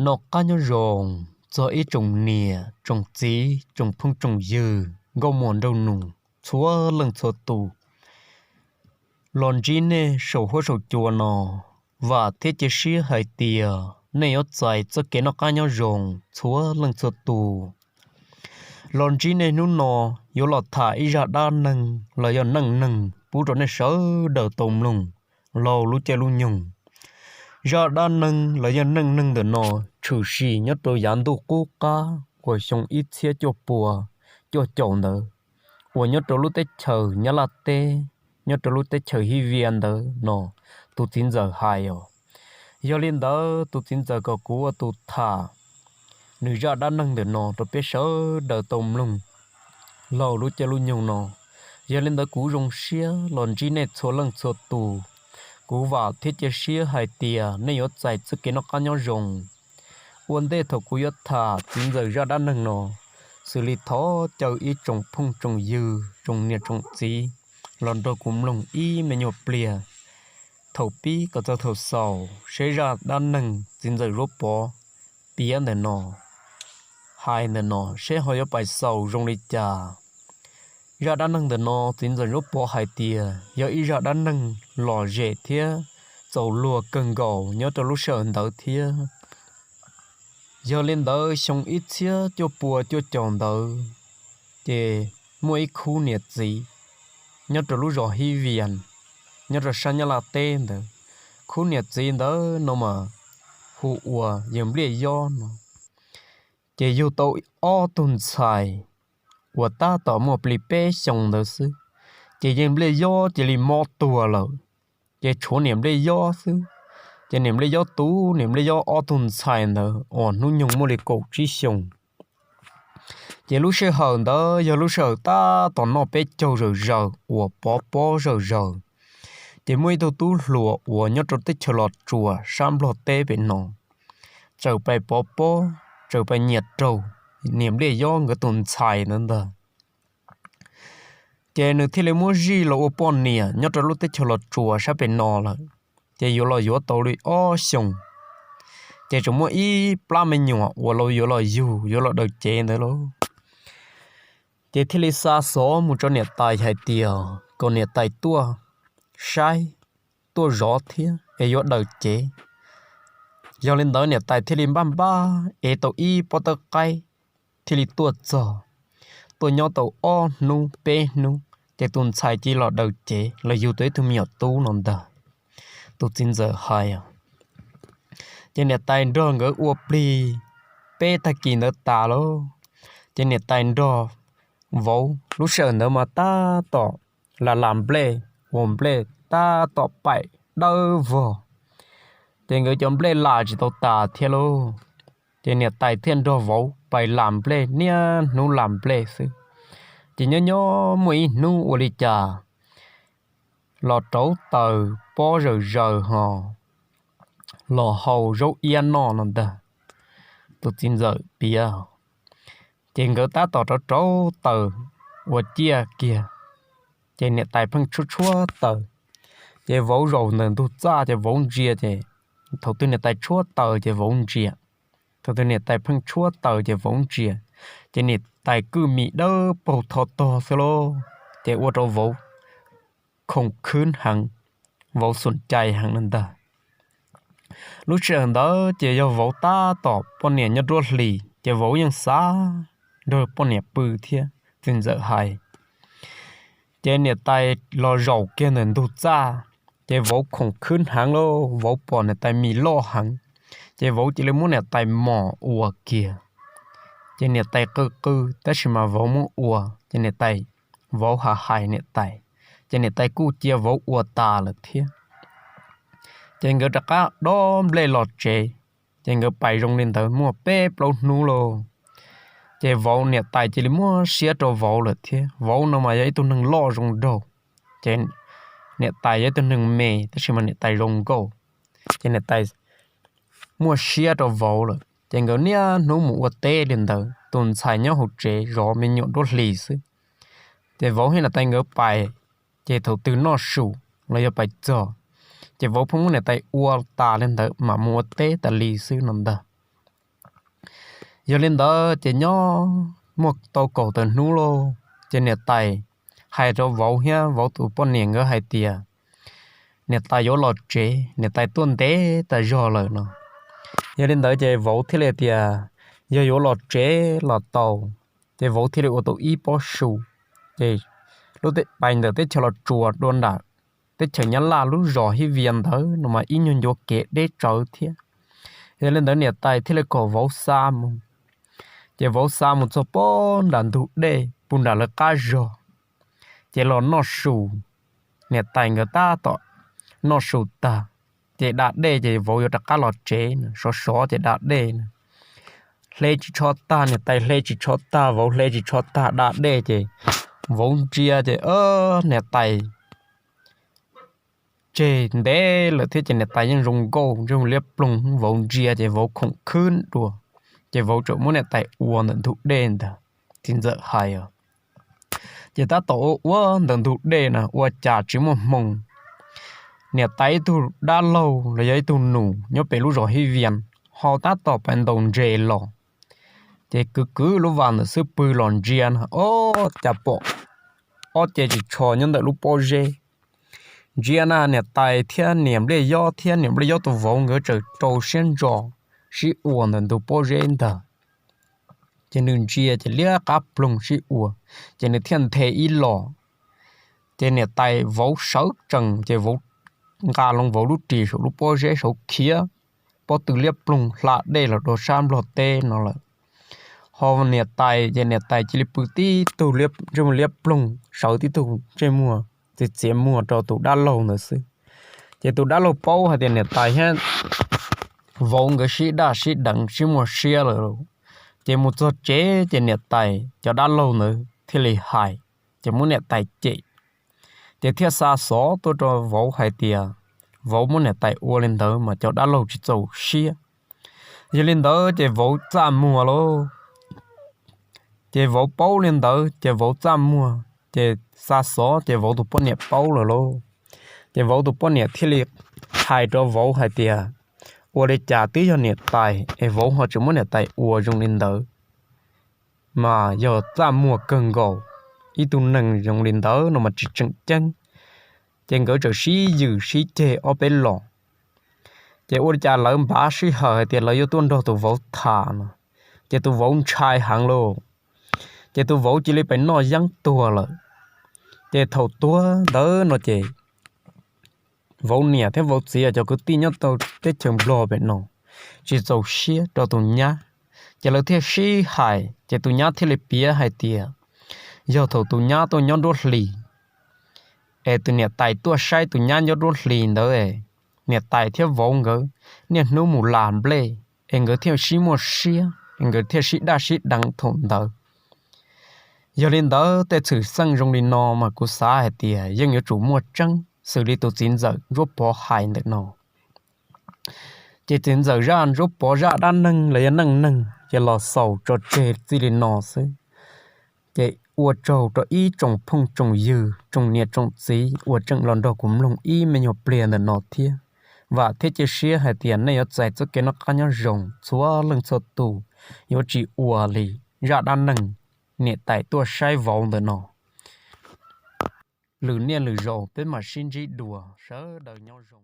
Noj qab nyob zoo txog ib tsoom niam tsoom txiv tsoom phooj tsoom ywg nkauj muam nraug nus txhua leej txhua tus. Los ntsib nej saum huab saum cua no, vam thiab cia siab hais tias nej yuav txais txoj kev noj qab nyob zoo txhua leej txhua tus. Los ntsib nej hnub no yuav los tham ib zaj dab neeg los yog neej neeg pub rau nej sawv daws tau mloog laug lub caij lub nyoog. Zaj dab neeg los yog neej neeg ntawm no tshwm sim nyob rau yav ntuj qub qab uas xyoo ib txhiab cuaj pua cuaj caum ntawd, uas nyob rau lub teb chaws Nyab Laj teb, nyob rau lub teb chaws Hib Vias ntawd no tus txiv ntxawm hais os. Yog li ntawd tus txiv ntxawm kom kuv ua tus tham nws zaj dab neeg ntawm no rau peb sawv daws tau mloog laug lub caij lub nyoog no. Yog li ntawd kuv zoo siab los ntsib nej txhua leej txhua tus. Kuv vam thiab cia siab hais tias nej yuav txais txoj kev noj qab nyob zoo. Ua ntej thaum kuv yuav tham txiv ntxawm zaj dab neeg no, xws li thov caw ib tsoom phooj tsoom ywg tsoom niam tsoom txiv los nrog kuv mloog ib me nyuam pliag thaum pib kom txog thaum xaus seb zaj dab neeg txiv ntxawm Zuab Pov piav ntawm no, hais ntawm no seb ho yuav pais xaus zoo li cas. Zaj dab neeg ntawm no txiv ntxawm Zuab Pov hais tias yog ib zaj dab neeg lom zem thiab txaus luag kawg nkaus nyob rau lub sij hawm ntawd thiab. Yog li ntawd xyoo ib txhiab cuaj pua cuaj caum ntawd, ces muaj ib khub niam txiv nyob rau lub zos Hib Vias, nyob rau sab Nyab Laj teb ntawd. Khub niam txiv ntawd no mas hu ua yawg Npliaj Yob no. Ces yug tau ob tug ntxhais uas tab tom muaj plig peb xyoos ntawd xwb, ces yawg Npliaj Yob cia li mob tuag lawm. Ces tshuav niam Npliaj Yob xwb. Ces niam Npliaj Yob tu niam Npliaj Yob ob tug ntxhais ntawd uas hnub nyoog muaj li kaum tsib xyoos. Ces lub sij hawm ntawd yog lub sij hawm tab tom noj peb caug zawm zaws uas pov pob zawm zaws. Ces muaj ib tug tub hluas uas nyob rau teb chaws Los Tsuas sab Nplog teb pem no txawm pais pov pob, txawm pais nyiam raug niam Npliaj Yob nkawd tus ntxhais ntawd ntag. Ces nws thiaj li muab zij los ua poj niam nyob rau lub teb chaws Los Tsuas sab pem no lawm. Ces yuav los yuav tau li ob xyoos, ces tseem muaj ib plab me nyuam uas los yuav los yug yuav los daws cev ntawd lauj. Ces thiaj li xa xov mus rau niam tais hais tias kom niam tais tuaj saib, tuaj zov thiab es yuav daws cev. Yog li ntawd niam tais thiaj li npaj npaj ev tau ib pob tawb qaib thiaj li tuaj txog. Tuaj nyob tau ob hnub peb hnub ces tus ntxhais cia li los daws cev los yug tau ib tug me nyuam tub no ntag. Tus txiv ntxawm hais, ces niam tais nrog nkawd ua plig peb tag kis ntawd tas lauj. Ces niam tais nrog vauv, lub sij hawm ntawd mas tab tom lam las nplej, ua nplej tab tom paim dawb vog, ces nkawd cov nplej las tsis tau tas thiab lauj. Ces niam tais thiaj nrog vauv pais las nplej niaj hnub las nplej xwb. Ces nyob nyob muaj ib hnub ua li cas los rauv taws pob zawm zaws ho los hau zaub iab noj no ntag. Tus txiv ntxawm piav, ces nkawd tab tom rauv rauv taws ua ciaj kiag, ces niam tais pheej tshuab tshuab taws, ces vauv zaum ntawm ntug txaj ces vauv ntsia ces, thaum twg niam tais tshuab taws ces vauv ntsia, thaum twg niam tais pheej tshuab taws ces vauv ntsia, ces niam tais kwj mim dawb paug tho tog xwb lauj, ces ua rau vauv khoom khwb heev, vauv xum cai heev no ntag. Lub sij hawm ntawd ces yog vauv tab tom poj niam nyob nruab hlis ces vauv yeej xav nrog poj niam pw thiab txiv ntxawm hais. Ces niam tais los zaum kiag ntawm ntug txaj, ces vauv khoom khwb heev lauj, vauv pom niam tais mis loj heev, ces vauv cia li muab niam tais mos ua kiag. Ces niam tais qw qw tab sis mas vauv muab ua, ces niam tais, vauv ha hais niam tais, ces niam tais kuj cia vauv ua tas lawm thiab. Ces nkawd rov qab dob nplej los tsev, ces nkawd pais zoo li ntawd muaj peb plaub hnub lauj. Ces vauv, niam tais cia li muaj siab rau vauv lawm thiab. Vauv no mas yog ib tug neeg loj zoo nraug, ces niam tais yog ib tug neeg me tab sis mas niam tais zoo nkauj, ces niam tais muaj siab rau vauv lawm. Ces nkawd niaj hnub mus ua teb li ntawd, tus ntxhais nyob hauv tsev zov me nyuam nruab hlis xwb. Ces vauv thiab niam tais nkawd pais, ces thaum twg noj su los yog pais txog, ces vauv pheej muab niam tais ua tas li ntawd mam mus ua teb tas li xwb no ntag. Yog li ntawd ces nyob muaj tau kaum tawm hnub lauj, ces niam tais hais rau vauv thiab vauv tus poj niam nkawd hais tias niam tais yuav los tsev, niam tais tuaj ntev tas zog lawm no. Yog li ntawd ces vauv thiaj li tias yog yuav los tsev los tau, ces vauv thiaj li ua tau ib pob su, ces lub pais ntawm teb chaws Los Tsuas dua nram teb chaws Nyab Laj lub zos Hib Vias ntawd no mas ib nyuag ncua kev deb tsawv thiab. Yog li ntawd niam tais thiaj li kom vauv xa mus, ces vauv xa mus txog pob nram ntug dej puag nram lawv qab zog, ces los noj su. Niam tais nkawd tab tom noj su tag, ces da dej ces vauv yuav rov qab los tsev, sov sov ces da dej na, hle tsis tsho tag, niam tais hle tsis tsho tag, vauv hle tsis tsho tag, da dej ces vauv ntsia ces niam tais tseg ntev lawm thiab ces niam tais yeej zoo nkauj ntsej liab ploog, vauv ntsia ces vauv khoom khwb dua, ces vauv tseem muab niam tais ua ntawm ntug dej ntag. Txiv ntxawm hais os, ces tab tom ua ua ntawm ntug dej na ua cas tsis muaj hmoo, niam tais ib tug dab laug los yog ib tug nus nyob pem lub zos Hib Vias ho tab tom pais ntaus ntses los, ces kwv kwv lub vas ntawm xub pwg los ntsia na, ob, cas pom ob ce ris tsho nyob ntawm lub pob zeb. Ntsia na niam tais thiab niam Npliaj Yob thiab niam Npliaj Yob tus vauv nkawd tseem rau siab ntso sib ua ntawm ntug pob zeb ntag. Ces nws ntsia ces liab qab ploog sib ua, ces nws thiaj nthe ib los. Ces niam tais vauv sawv tsees ces vauv nqa loo vauv lub ris saum lub pob zeb saud khiav pob tw liab ploog hla dej los rau sab Nplog teb no lawm. Ho niam tais ces niam tais cia li pw tib tug ntsej muag liab ploog, sawv tib tug ntsej muag txiav txiav muag rau tus dab laug ntawd xwb. Ces tus dab laug paub hais tias niam tais thiab vauv nkawd sib daj sib deev sib muaj siab lawm, ces mus txog tsev ces niam tais cov dab laug ntawd thiaj li hais, ces muab niam tais cem, ces thiaj xa xov tuaj rau vauv hais tias vauv muab niam tais ua li ntawd mas cov dab laug tsis txaus siab. Yog li ntawd ces vauv txaj muag lauj. Ces vauv paub li ntawd ces vauv txaj muag, ces xa xov ces vauv tus poj niam paub lawm lauj. Ces vauv tus poj niam thiaj li hais rau vauv hais tias ua li cas twb yog niam tais es vauv ho tseem muab niam tais ua zoo li ntawd, mas yog txaj muag kawg nkaus. Ib tug neeg zoo li ntawd no mas tsis tseem ceeb. Ces nkawd txawm sib yws sib ceg ob peb los. Ces ua li cas lawv npaj sij hawm hais tias lawv yuav tuaj nrog tus vauv tham no, ces tus vauv ntshai heev lauj. Ces tus vauv cia li pem noj yeeb tuag lawm. Ces thaum tuag ntawd no ces vauv niam thiab vauv txiv cov kwv tij nyob tau teb chaws Nplog pem no tsis txaus siab rau tus nyab, ces lawv thiaj sib hais ces tus nyab thiaj li piav hais tias yog thaum tus nyab tuaj nyob nruab hlis es tus niam tais tuaj saib tus nyab nyob nruab hlis ntawd, niam tais thiab vauv nkawd niaj hnub mus las nplej es nkawd thiaj sib muaj siab, nkawd thiaj sib daj sib deev thaum ntawd. Yog li ntawd tej txwm txheej zoo li no mas kuv xav hais tias yeej yuav tsum muaj tseeb xws li tus txiv ntxawm Ntsuab Pov hais ntawm no. Ces txiv ntxawm zaj Ntsuab Pov zaj dab neeg los yog neej neeg ces los xaus tso tseg txij li no xwb. Ces ua tsaug rau ib tsoom phooj tsoom ywg tsoom niam tsoom txiv uas tseem los nrog kuv mloog ib me nyuag pliag ntawm no thiab. Vam thiab cia siab hais tias nej yuav txais txoj kev noj qab nyob zoo txhua leej txhua tus, yuav tsis ua li zaj dab neeg niam tais tuaj saib vauv ntawm no. Lwm niaj lwm zaus peb mam sib ntsib dua, sawv daws nyob zoo.